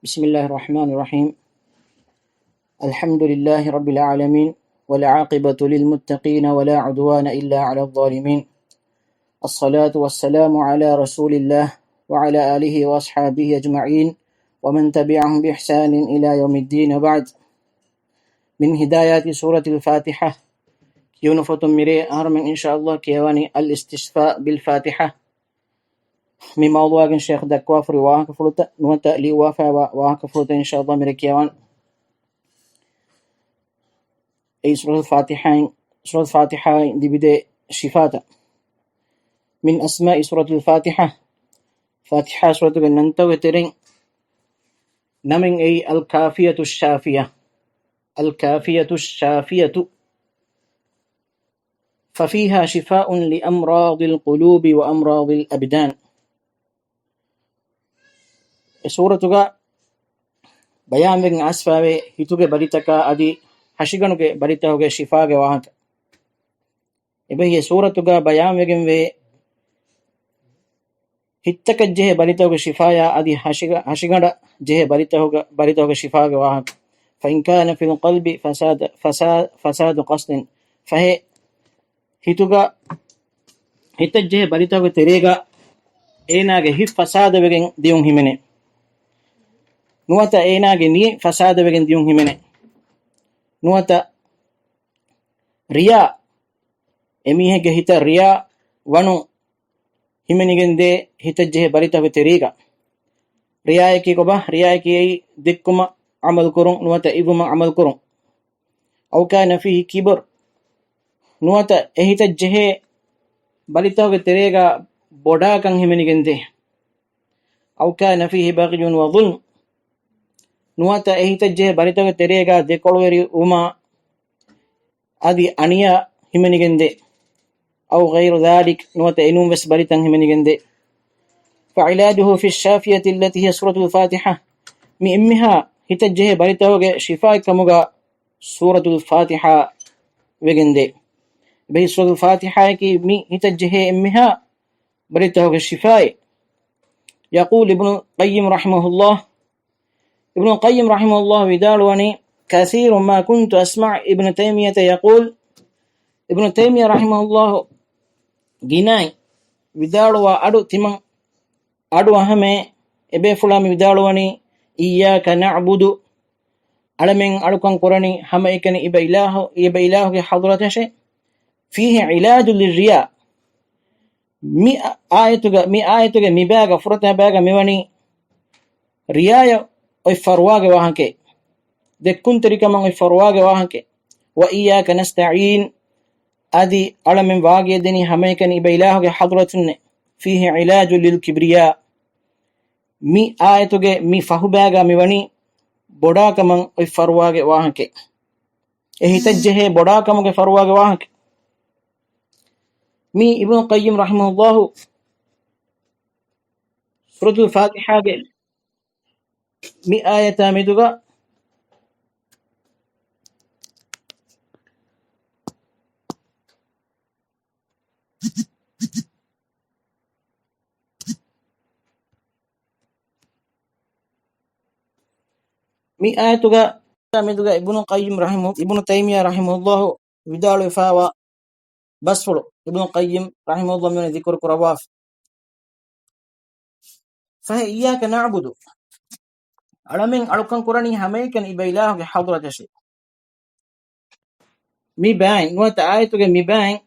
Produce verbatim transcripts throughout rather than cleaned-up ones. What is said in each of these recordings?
بسم الله الرحمن الرحيم. الحمد لله رب العالمين، والعاقبة للمتقين، ولا عدوان إلا على الظالمين. الصلاة والسلام على رسول الله وعلى آله وأصحابه أجمعين، ومن تبعهم بإحسان إلى يوم الدين، وبعد. من هدايات سورة الفاتحة. ކިޔުނު ފޮތުން މިރޭ އަހަރުމެން އިންޝާﷲ ކިޔަވާނީ الاستصفاء بالفاتحة. މި މައުޟޫޢާގެން ޝޭޚް ދައްކަވާފައި ވާހަކަފުޅުތައް ނުވަތަ ލިޔުއްވާފައިވާ ވާހަކަފުޅުތައް އިންޝާﷲ މިރޭ ކިޔަވާން. އެއީ ސޫރަތުލް ފާތިޙާއިން، ސޫރަތުލް ފާތިޙާއިން ލިބިދޭ ޝިފާތައް. من أسماء سورة الفاتحة. ފާތިޙާ ސޫރަތުގެ ނަންތައް ތެރެއިން ނަމެއް އެއީ الكافية الشافية. الكافية الشافية. ففيها شفاء لأمراض القلوب وأمراض الأبدان. އެ ސޫރަތުގަ ބަޔާންވެގެން އައިސްފައިވޭ ހިތުގެ ބަލިތަކާ އަދި ހަށިގަނޑުގެ ބަލިތަކުގެ ޝިފާގެ ވާހަކަ. އެބަހީ އެ ސޫރަތުގަ ބަޔާންވެގެންވޭ ހިތްތަކަށް ޖެހޭ ބަލިތަކުގެ ޝިފާޔާ އަދި ހަށިގަ-، ހަށިގަނޑަށް ޖެހޭ ބަލިތަކުގަ-، ބަލިތަކުގެ ޝިފާގެ ވާހަކަ. فإن كان في القلب فساد، فسا-، فساد قصد. ފަހެ ހިތުގަ، ހިތަށް ޖެހޭ ބަލިތަކުގެ ތެރޭގަ އޭނާގެ ހިތް ފަސާދަވެގެން ދިޔުން ހިމެނޭ. ނުވަތަ އޭނާގެ ނިޔަތް ފަސާދަވެގެން ދިޔުން ހިމެނޭ. ނުވަތަ ރިޔާ، އެމީހެއްގެ ހިތަށް ރިޔާ ވަނު ހިމެނިގެންދޭ ހިތަށް ޖެހޭ ބަލިތަކުގެ ތެރޭގަ. ރިޔާއަކީ ކޮބާ؟ ރިޔާއަކީ އެއީ ދެއްކުމަށް ޢަމަލުކުރުން ނުވަތަ އިއްވުމަށް ޢަމަލުކުރުން. أو كان فيه كبر، ނުވަތަ އެ ހިތަށް ޖެހޭ ބަލިތަކުގެ ތެރޭގަ ބޮޑާކަން ހިމެނިގެންދޭ. أو كان فيه بغي وظلم، ނުވަތަ އެ ހިތަށް ޖެހޭ ބަލިތަކުގެ ތެރޭގަ ދެކޮޅުވެރިވުމާ އަދި އަނިޔާ ހިމެނިގެންދޭ. أو غير ذلك، ނުވަތަ އެނޫންވެސް ބަލިތައް ހިމެނިގެންދޭ. فعلاجه في الشافية التي هي سورة الفاتحة، މި އެންމެހާ ހިތަށް ޖެހޭ ބަލިތަކުގެ ޝިފާއެއްކަމުގަ ސޫރަތުލް ފާތިޙާ ވެގެންދޭ. އެބަހީ ސޫރަތުލް ފާތިޙާއަކީ މި ހިތަށް ޖެހޭ އެންމެހާ ބަލިތަކުގެ ޝިފާއެއް. يقول ابن القيم رحمه الله، އިބްނުލް ޤައްޔިމް ރަޙިމަހުﷲ ވިދާޅުވަނީ، كثير ما كنت أسمع ابن تيمية يقول، އިބްނު ތައިމިއްޔާ ރަޙިމަހުﷲ ގިނައިން ވިދާޅުވާ އަޑު ތިމަން އަޑު އަހަމެ އެބޭފުޅާ މި ވިދާޅުވަނީ، إياك نعبد، އަޅަމެން އަޅުކަން ކުރަނީ ހަމައެކަނި އިބަ އިލާހު، އިބަ އިލާހުގެ ޙަޟްރަތަށެ، فيه علاج للرياء، މި އާޔަތުގަ، މި އާޔަތުގެ މި ބާގަ، ފުރަތަމަ ބާގަ މިވަނީ ރިޔާޔަށް އޮތް ފަރުވާގެ ވާހަކައެއް، ދެއްކުންތެރިކަމަށް އޮތް ފަރުވާގެ ވާހަކައެއް. وإياك نستعين، އަދި އަޅަމެން ވާގިޔަދެނީ ހަމައެކަނި އިބަ އިލާހުގެ ޙަޟްރަތުންނެ. فيه علاج للكبرياء، މި އާޔަތުގެ މި ފަހުބާގަ މިވަނީ ބޮޑާކަމަށް އޮތް ފަރުވާގެ ވާހަކައެއް. އެ ހިތަށްޖެހޭ ބޮޑާކަމުގެ ފަރުވާގެ ވާހަކަ. މީ އިބްނު ޤައްޔިމް ރަޙިމަހުﷲ ސޫރަތުލް ފާތިޙާގެ މި އާޔަތާ މެދުގަ، މި އާޔަތުގަ މެދުގަ އިބްނު ޤައްޔިމް ރަޙިމަ-، އިބްނު ތައިމިއްޔާ ރަޙިމަހުﷲ ވިދާޅުވެފައިވާ ބަސްފުޅު އިބްނު ޤައްޔިމް ރަޙިމަހުﷲ މިވަނީ ޛިކުރު ކުރައްވާފަ. ފަހެ إياك نعبد، އަޅަމެން އަޅުކަން ކުރަނީ ހަމައެކަނި އިބަ އިލާހުގެ ޙަޟްރަތަށޭ. މި ބައިން، ނުވަތަ އާޔަތުގެ މި ބައިން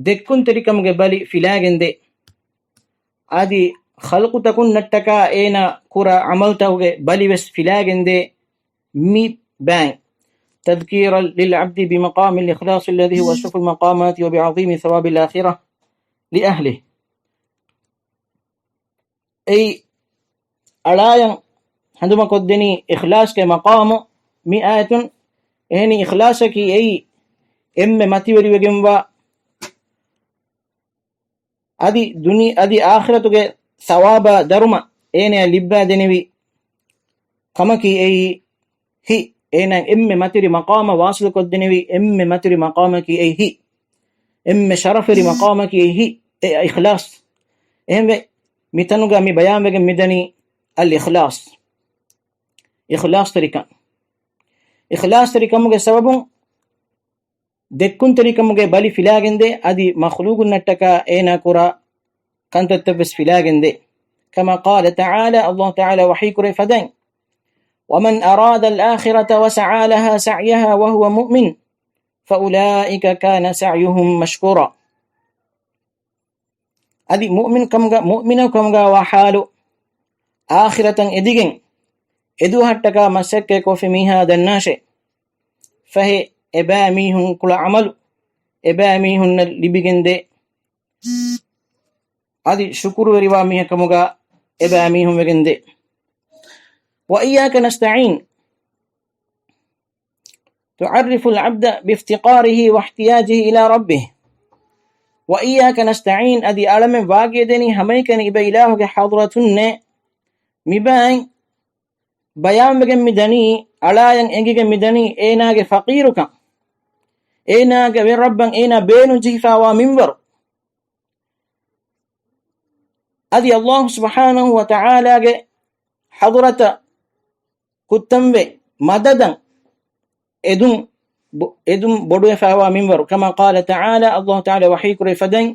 ދެއްކުންތެރިކަމުގެ ބަލި ފިލާގެންދޭ. އަދި ޚަލްޤުތަކުންނަށްޓަކާ އޭނާ ކުރާ ޢަމަލުތަކުގެ ބަލިވެސް ފިލާގެންދޭ މި ބައިން. تذكيرا للعبد بمقام الإخلاص الذي هو أشرف المقامات وبعظيم ثواب الآخرة لأهله. އެއީ އަޅާޔަށް ހަނދުމަކޮށްދެނީ އިޚްލާޞްގެ މަޤާމު މި އާޔަތުން. އެހެނީ އިޚްލާޞަކީ އެއީ އެންމެ މަތިވެރިވެގެންވާ އަދި ދުނި-، އަދި އާޚިރަތުގެ ޘަވާބާ ދަރުމަ އޭނަޔަށް ލިއްބައިދެނިވި ކަމަކީ އެއީ ހިތް. އޭނާ އެންމެ މަތިވެރި މަޤާމަށް ވާޞިލުކޮށްދެނިވި އެންމެ މަތިވެރި މަޤާމަކީ އެއީ ހިތް. އެންމެ ޝަރަފުވެރި މަޤާމަކީ އެއީ ހިތް. އެ އިޚްލާޞް. އެހެންވެ، މިތަނުގަ މި ބަޔާންވެގެން މިދަނީ އަލް އިޚްލާޞް. އިޚްލާޞްތެރިކަން. އިޚްލާޞްތެރިކަމުގެ ސަބަބުން ދެއްކުންތެރިކަމުގެ ބަލި ފިލާގެންދޭ، އަދި މަޚްލޫގުންނަށްޓަކާ އޭނާ ކުރާ ކަންތައްތައްވެސް ފިލާގެންދޭ. كما قال تعالى، ﷲ ތަޢާލާ ވަޙީކުރެއްވި ފަދައިން، ومن أراد الآخرة وسعى لها سعيها وهو مؤمن فأولئك كان سعيهم مشكورا. އަދި މުއުމިން ކަމުގަ، މުއުމިނަކު ކަމުގަ ވާ ޙާލު، އާޚިރަތަށް އެދިގެން އެދުވަހަށްޓަކާ މަސައްކަތް ކޮށްފި މީހާ ދަންނާށޭ. ފަހެ އެބައިމީހުން ކުޅަ ޢަމަލު އެބައިމީހުންނަށް ލިބިގެންދޭ. އަދި ޝުކުރުވެރިވާ މީހެއް ކަމުގަ އެބައިމީހުން ވެގެންދޭ. وإياك نستعين تعرف العبد بافتقاره واحتياجه إلى ربه. وإياك نستعين، އަދި އަޅަމެން ވާގިޔަދެނީ ހަމައެކަނި އިބަ އިލާހުގެ ޙަޟްރަތުންނޭ. މިބައިން ބަޔާންވެގެން މިދަނީ، އަޅާޔަށް އެނގިގެން މިދަނީ އޭނާގެ ފަޤީރުކަން، އޭނާގެ ވެރި ރައްބަށް އޭނާ ބޭނުން ޖެހިފައިވާ މިންވަރު. އަދި ﷲ ސުބްޙާނަހޫ ވަތަޢާލާގެ ޙަޟްރަތަށް ކުއްތަންވެ މަދަދަށް އެދުން ބޮ-، އެދުން ބޮޑުވެފައިވާ މިންވަރު. كما قال تعالى، ﷲ ތަޢާލާ ވަޙީކުރެއްވި ފަދައިން،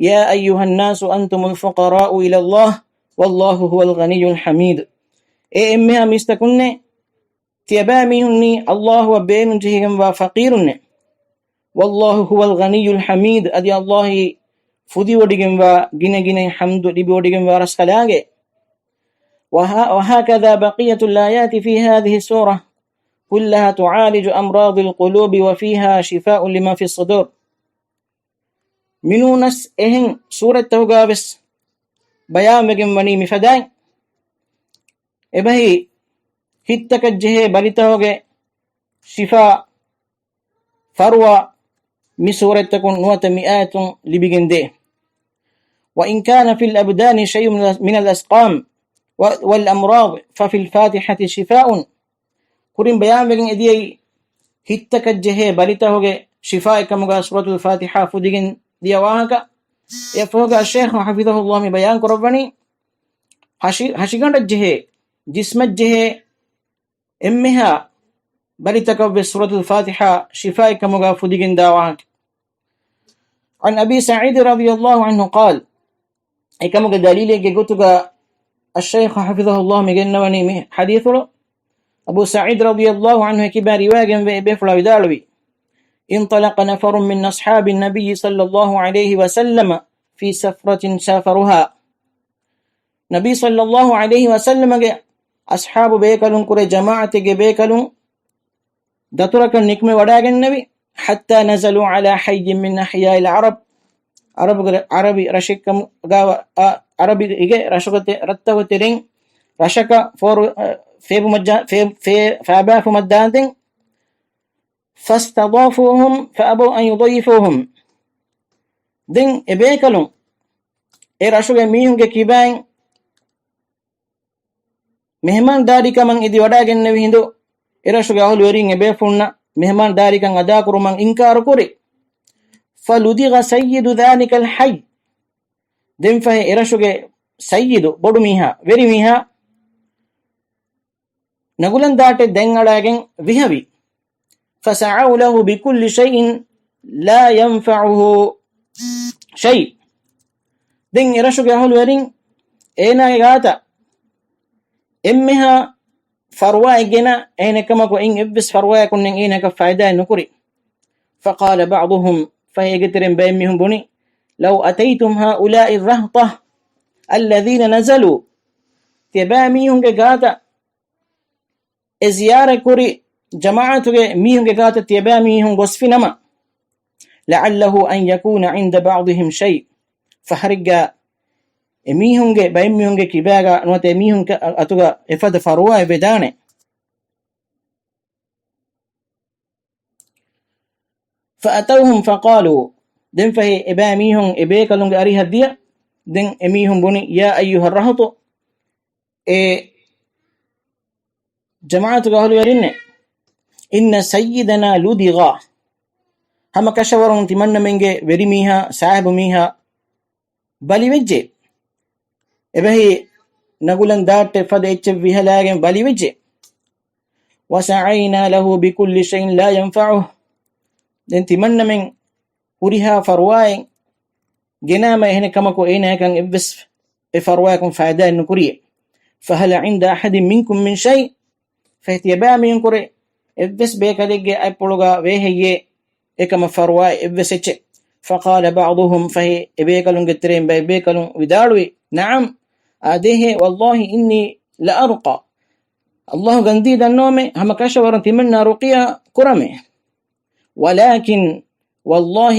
يا أيها الناس أنتم الفقراء إلى الله والله هو الغني الحميد. އޭ އެންމެހާ މީސްތަކުންނޭ، ތިޔަބައިމީހުންނީ ﷲ އަށް ބޭނުން ޖެހިގެންވާ ފަޤީރުންނޭ. والله هو الغني الحميد، އަދި ﷲ އީ ފުދިވޮޑިގެންވާ ގިނަ ގިނައިން ޙަމްދު ލިބިވޮޑިގެންވާ ރަސްކަލާނގެ. وه-، وهكذا بقية الآيات في هذه السورة كلها تعالج أمراض القلوب وفيها شفاء لما في الصدور. މިނޫނަސް އެހެން ސޫރަތްތަކުގަވެސް ބަޔާންވެގެން ވަނީ މިފަދައިން. އެބަހީ ހިތްތަކަށް ޖެހޭ ބަލިތަކުގެ ޝިފާ ފަރުވާ މި ސޫރަތްތަކުން ނުވަތަ މި އާޔަތުން ލިބިގެންދޭ. وإن كان في الأبدان شيء من الأسقام والأمراض ففي الفاتحة شفاء. ކުރިން ބަޔާންވެގެން އެދިޔައީ ހިތްތަކަށް ޖެހޭ ބަލިތަކުގެ ޝިފާއެއް ކަމުގަ ސޫރަތުލް ފާތިޙާ ފުދިގެން ދިޔަ ވާހަކަ. އެއަށްފަހުގަ އައްޝައިޚް ޙަފިޡަހުﷲ މި ބަޔާން ކުރައްވަނީ ހަށި-، ހަށިގަނޑަށް ޖެހޭ، ޖިސްމަށް ޖެހޭ އެންމެހާ ބަލިތަކަށްވެސް ސޫރަތުލް ފާތިޙާ ޝިފާއެއް ކަމުގަ ފުދިގެންދާ ވާހަކަ. عن أبي سعيد رضي الله عنه قال، އެކަމުގެ ދަލީލެއްގެ ގޮތުގަ އައްޝައިޚް ޙަފިޡަހުﷲ މި ގެންނަވަނީ މި ޙަދީޘުޅު އަބޫ ސަޢީދު ރަޟިޔަﷲ ޢަންހު އެކިބާ ރިވާޔަތްވެ އެބޭފުޅާ ވިދާޅުވީ، انطلق نفر من أصحاب النبي صلى الله عليه وسلم في سفرة سافروها. ނަބީ ޞައްލައްލާހު ޢަލައިހި ވަސައްލަމަގެ އަޞްޙާބު ބޭކަލުން ކުރެ ޖަމާޢަތެއްގެ ބޭކަލުން ދަތުރަކަށް ނިކުމެ ވަޑައިގެންނެވި، حتى نزلوا على حي من أحياء العرب، ޢަރަބުގެ، ޢަރަބި ރަށެއްކަމުގަ، އަ، ޢަރަބިގެ ރަށުގެ ތެ-، ރަށްތަކުގެ ތެރެއިން ރަށަކަށް ފޯރު-، އަ، ފޭބުމަށްޖާ-، ފޭ-، ފޭ-، ފާބާފުމަށްދާންދެން، فاستضافوهم فأبوا أن يضيفوهم. ދެން އެބޭކަލުން އެ ރަށުގެ މީހުންގެ ކިބައިން މެހެމާންދާރީކަމަށް އެދި ވަޑައިގެންނެވި ހިނދު، އެރަށުގެ އަހުލުވެރިން އެބޭފުޅުންނަށް މެހެމާންދާރީކަން އަދާކުރުމަށް އިންކާރުކުރި. فلدغ سيد ذلك الحي. ދެންފަހެ އެރަށުގެ ސައްޔިދު، ބޮޑުމީހާ، ވެރިމީހާ، ނަގުލަން ދާއްޓެއް ދަތްއަޅައިގެން ވިހަވި. فسعوا له بكل شيء لا ينفعه شيء. ދެން އެރަށުގެ އަހުލުވެރިން އޭނާގެ ގާތަށް އެންމެހާ ފަރުވާއެއް ގެނަ، އެހެނެއްކަމަކު އެއިން އެއްވެސް ފަރުވާއަކުންނެއް އޭނަކަށް ފައިދާއެއް ނުކުރި. فقال بعضهم، ފަހެ އޭގެތެރެއިން ބައެއް މީހުން ބުނި، لو أتيتم هؤلاء الرهطة الذين نزلوا، ތިޔަބައިމީހުންގެ ގާތަށް އެ ޒިޔާރަތްކުރި ޖަމާޢަތުގެ މީހުންގެ ގާތަށް ތިޔަބައިމީހުން ގޮސްފިނަމަ، لعله أن يكون عند بعضهم شيء، ފަހަރެއްގަ އެމީހުންގެ، ބައެއްމީހުންގެ ކިބާގަ ނުވަތަ އެމީހުން އަތުގަ އެފަދަ ފަރުވާއެއް ވެދާނެ. فأتوهم فقالوا، ދެންފަހެ އެބައިމީހުން އެބޭކަލުންގެ އަރިހަށް ދިޔަ. ދެން އެމީހުން ބުނި، يا أيها الرهط، އޭ ޖަމާޢަތުގެ އަހުލުވެރިންނޭ، إن سيدنا لدغ، ހަމަކަށަވަރުން ތިމަންނަމެންގެ ވެރިމީހާ، ސާހިބު މީހާ ބަލިވެއްޖެ. އެބަހީ ނަގުލަން ދާއްޓެއް ފަދަ އެއްޗެއް ވިހަލައިގެން ބަލިވެއްޖެ. وسعينا له بكل شيء لا ينفعه. ދެން ތިމަންނަމެން ހުރިހާ ފަރުވާއެއް ގެނާމަ އެހެނެއް ކަމަކު އޭނާއަކަށް އެއްވެސް އެ ފަރުވާއަކުން ފައިދާއެއް ނުކުރިއޭ. فهل عند أحد منكم من شيء؟ ފަހެ ތިޔަބައިމީހުންކުރެ އެއްވެސް ބޭކަލެއްގެ އަތްޕުޅުގަ ވޭހެއްޔޭ އެކަމަށް ފަރުވާ އެއްވެސް އެއްޗެއް. فقال بعضهم، ފަހެ އެބޭކަލުންގެ ތެރެއިން ބައެއް ބޭކަލުން ވިދާޅުވި، نعم، އާދޭހޭ، والله إني لأرقى، ﷲ ގަންދީ ދަންނަވަމޭ، ހަމަ ކަށަވަރުން ތިމަންނާ ރުޤިޔާ ކުރަމޭ. ولكن والله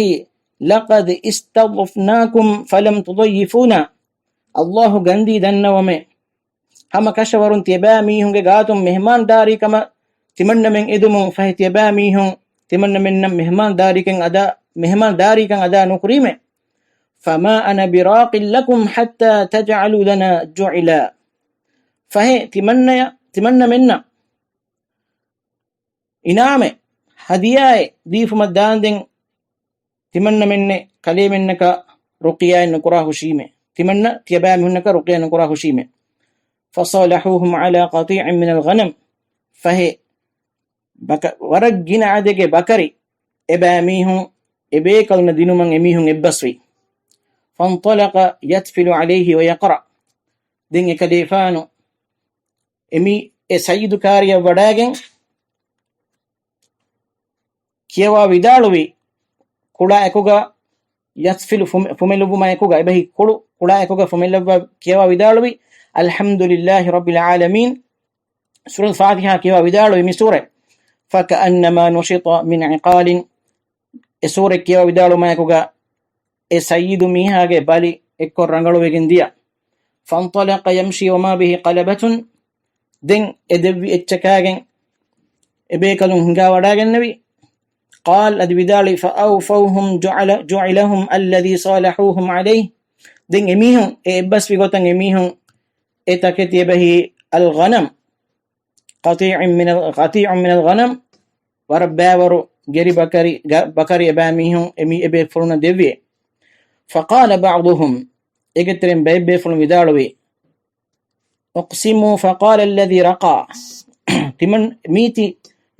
لقد استضفناكم فلم تضيفونا. ﷲ ގަންދީ ދަންނަވަމޭ، ހަމަ ކަށަވަރުން ތިޔަބައިމީހުންގެ ގާތުން މެހެމާންދާރީކަމަށް ތިމަންނަމެން އެދުމުން ފަހެ ތިޔަބައިމީހުން ތިމަންނަމެންނަށް މެހެމާންދާރީކަން އަދާ، މެހެމާންދާރީކަން އަދާ ނުކުރީމޭ. فما أنا براق لكم حتى تجعلوا لنا جعلا. ފަހެ ތިމަންނަޔަށް، ތިމަންނަމެންނަށް އިނާމެއް، ހަދިޔާއެއް ދީފުމަށް ދާންދެން ތިމަންނަމެންނެއް ކަލޭމެންނަކަށް ރުޤިޔާއެއް ނުކުރާ ހުށީމޭ. ތިމަންނަ ތިޔަބައިމީހުންނަކަށް ރުޤިޔާ ނުކުރާ ހުށީމޭ. فصالحوهم على قطيع من الغنم. ފަހެ ބަކަ-، ވަރަށް ގިނަ އަދެއްގެ ބަކަރި އެބައިމީހުން އެބޭކަލުންނަށް ދިނުމަށް އެމީހުން އެއްބަސްވި. فانطلق يتفل عليه ويقرأ. ދެން އެކަލޭފާނު އެމީ އެ ސައްޔިދު ކާރިއަށް ވަޑައިގެން ކިޔަވާ ވިދާޅުވި، ކުޅަ އެކުގަ ޔަތްފިލު ފުމެ-، ފުމެލުއްވުމާ އެކުގަ، އެބަހީ ކުޅު، ކުޅަ އެކުގަ ފުމެލައްވާ ކިޔަވާ ވިދާޅުވި، الحمد لله رب العالمين. ސޫރަތުލް ފާތިޙާ ކިޔަވާ ވިދާޅުވި މި ސޫރަތް، فكأنما نشط من عقال. އެ ސޫރަތް ކިޔަވާ ވިދާޅުމާ އެކުގަ އެ ސައްޔިދު މީހާގެ ބަލި އެއްކޮށް ރަނގަޅުވެގެން ދިޔަ. فانطلق يمشي وما به قلبة. ދެން އެ ދެއްވި އެއްޗަކާގެން އެބޭކަލުން ހިނގާވަޑައިގެންނެވި. قال، އަދި ވިދާޅުވި، فأوفوهم جعل-، جعلهم الذي صالحوهم عليه. ދެން އެމީހުން އެ އެއްބަސްވި ގޮތަށް އެމީހުން އެ ތަކެތި އެބަހީ الغنم، قطيع من ال-، قطيع من الغنم، ވަރަށް ބައިވަރު ގެރި ބަކަރި، ގަ-، ބަކަރި އެބައިމީހުން އެމީ އެބޭފުޅުންނަށް ދެއްވި. فقال بعضهم، އޭގެ ތެރެއިން ބައެއް ބޭފުޅުން ވިދާޅުވި، اقسموا فقال الذي رقى. ތިމަން މީތި،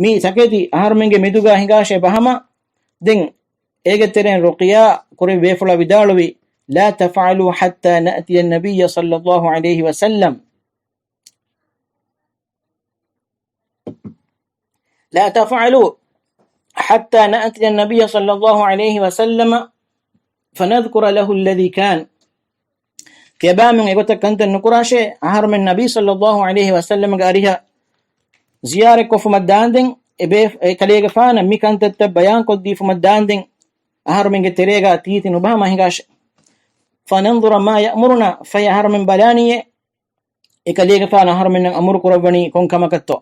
މީ ތަކެތި އަހަރުމެންގެ މެދުގަ ހިނގާށޭ ބަހަމަ. ދެން އޭގެ ތެރެއިން ރުޤިޔާ ކުރެއްވި ބޭފުޅާ ވިދާޅުވި، لا تفعلوا حتى نأتي النبي صلى الله عليه وسلم. لا تفعلوا حتى نأتي النبي صلى الله عليه وسلم فنذكر له الذي كان. ތިޔަބައިމީހުން އެގޮތަށް ކަންތައް ނުކުރާށޭ، އަހަރުމެން ނަބީ ޞައްލައްލާހު ޢަލައިހި ވަސައްލަމްގެ އަރިހަށް ޒިޔާރަތްކޮށްފުމަށް ދާންދެން، އެބޭ-، އެކަލޭގެފާނަށް މި ކަންތައްތައް ބަޔާންކޮށްދީފުމަށް ދާންދެން، އަހަރުމެންގެ ތެރޭގަ ތީތި ނުބަހަމަ ހިނގާށޭ. فننظر ما يأمرنا، ފަހެ އަހަރުމެން ބަލާނީއޭ، އެކަލޭގެފާނު އަހަރުމެންނަށް އަމުރު ކުރައްވަނީ ކޮން ކަމަކަށްތޯ؟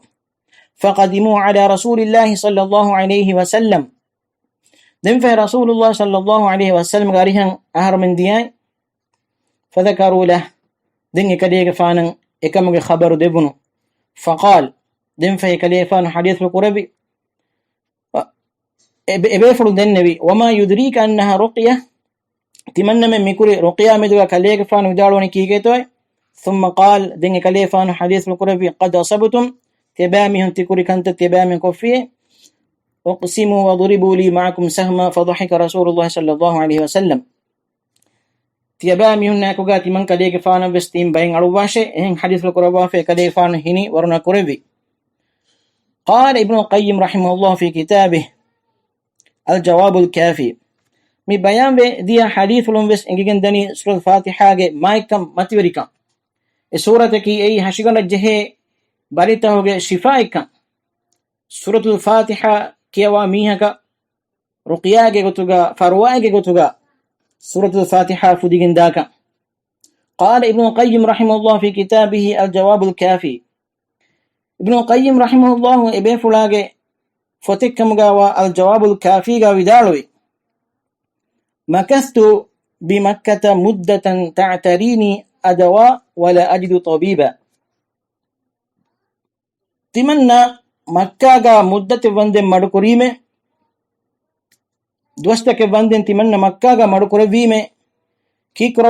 فقدموا على رسول الله صلى الله عليه وسلم. ދެން ފަހެ ރަސޫލުﷲ ޞައްލައްލާހު ޢަލައިހި ވަސައްލަމްގެ އަރިހަށް އަހަރުމެން ދިޔައި، فذكروا له، ދެން އެކަލޭގެފާނަށް އެކަމުގެ ޚަބަރު ދެއްވުނު. فقال، ދެން ފަހެ އެކަލޭގެފާނު ޙަދީޘްފުޅު ކުރެއްވި. އެ-، އެބޭފުޅުން ދެންނެވި، وما يدريك أنها رقية؟ ތިމަންނަމެން މިކުރި ރުޤިޔާ މެދުގަ ކަލޭގެފާނު ވިދާޅުވަނީ ކީކޭތޯއޭ؟ ثم قال، ދެން އެކަލޭގެފާނު ޙަދީޘްފުޅު ކުރެއްވި، قد أصبتم، ތިޔަބައިމީހުން ތިކުރި ކަންތައް ތިޔަބައިމީހުން ކޮށްފިއޭ. اقسموا واضربوا لي معكم سهما، فضحك رسول الله صلى الله عليه وسلم. ތިޔަބައިމީހުންނާއެކުގަ ތިމަން ކަލޭގެފާނަށްވެސް ތިން ބައެއް އަޅުއްވާށޭ، އެހެން ޙަދީޘްފުޅު ކުރައްވާފަ އެކަލޭގެފާނު ހިނި ވަރުނަ ކުރެއްވި. قال ابن القيم رحمه الله في كتابه الجواب الكافي. މި ބަޔާންވެ ދިޔަ ޙަދީޘްފުޅުން ވެސް އެނގިގެން ދަނީ ސޫރަތުލް ފާތިޙާގެ މާތްކަން، މަތިވެރިކަން. އެ ސޫރަތަކީ އެއީ ހަށިގަނޑަށް ޖެހޭ ބަލިތަކުގެ ޝިފާއެއްކަން. ސޫރަތުލް ފާތިޙާ ކިޔަވާ މީހަކަށް ރުޤިޔާގެ ގޮތުގަ، ފަރުވާއެއްގެ ގޮތުގަ ސޫރަތުލް ފާތިޙާ ފުދިގެން ދާކަން. قال ابن القيم رحمه الله في كتابه الجواب الكافي. އިބްނުލް ޤައްޔިމް ރަޙިމަހުﷲ އެބޭފުޅާގެ ފޮތެއްކަމުގައިވާ އަލް ޖަވާބުލް ކާފީގަ ވިދާޅުވި، مكثت بمكة مدة تعتريني أدوى ولا أجد طبيبا. ތިމަންނަ މައްކާގަ މުއްދަތެއް ވަންދެން މަޑުކުރީމޭ، ދުވަސްތަކެއް ވަންދެން ތިމަންނަ މައްކާގަ މަޑުކުރެއްވީމޭ، ކީކުރަ